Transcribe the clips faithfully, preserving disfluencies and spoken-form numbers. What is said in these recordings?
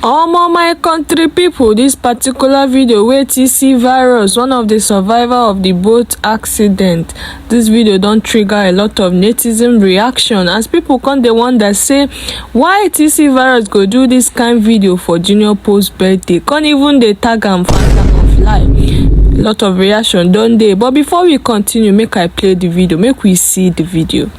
Omo, my country people, this particular video wey T C Virus, one of the survivor of the boat accident, this video don trigger a lot of netizen reaction as people come dey wonder say why T C Virus go do this kind video for Junior Pope birthday, come even dey tag am Fanta of life. A lot of reaction don dey, but before we continue, make I play the video, make we see the video.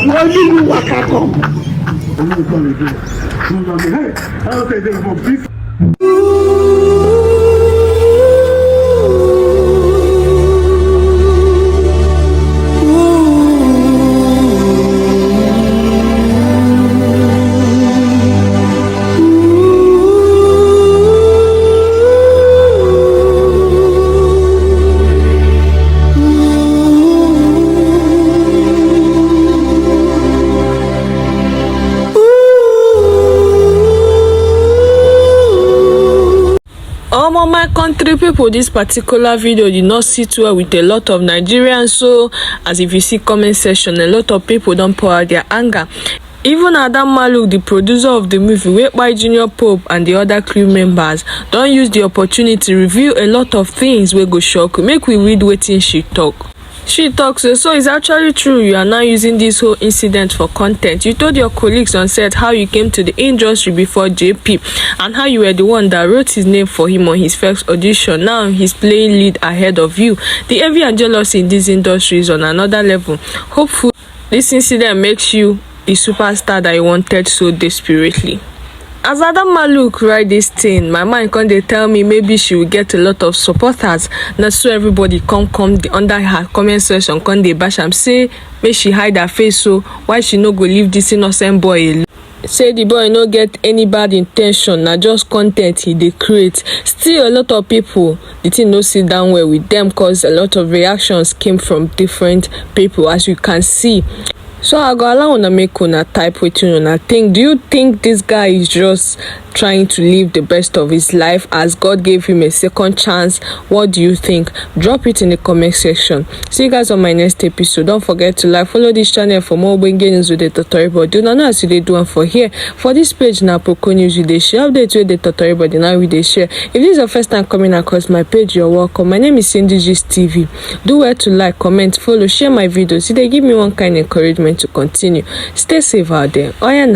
Why do you waka come? Hey, I don't think they for this. Omo, my country people, this particular video did not sit well with a lot of Nigerians. So, as if you see comment section, a lot of people don pour out their anger. Even Adam Maluk, the producer of the movie wey kpai Junior Pope and the other crew members, don use the opportunity reveal a lot of things wey go shock you. Make we read wetin she talk. She talk say, so it's actually true you are now using this whole incident for content. You told your colleagues on set how you came to the industry before J P and how you were the one that wrote his name for him on his first audition. Now he's playing lead ahead of you. The envy and jealousy in this industry is on another level. Hopefully, this incident makes you the superstar that you wanted so desperately. As Adam Maluk write this thing, my mind come dey tell me maybe she will get a lot of supporters. Na so everybody come come the, under her comment section, come dey bash am, say make she hide her face, so why she no go leave this innocent boy alone? Say the boy no get any bad intention, na just content he dey create. Still, a lot of people, the thing no sit down well with them, cause a lot of reactions came from different people, as you can see. So I go allow una make una type wetin una think. Do you think this guy is just trying to live the best of his life as God gave him a second chance? What do you think? Drop it in the comment section. See you guys on my next episode. Don't forget to like, follow this channel for more ogbonge news with the Totori Body. Una know as you dey do am for here. For this page na Poco News we dey share, updates wey dey totori body na we dey share. If this is your first time coming across my page, you're welcome. My name is Cindy Gist T V. Do well to like, comment, follow, share my videos. E dey give me one kind encouragement to continue. Stay safe out there. Oya na.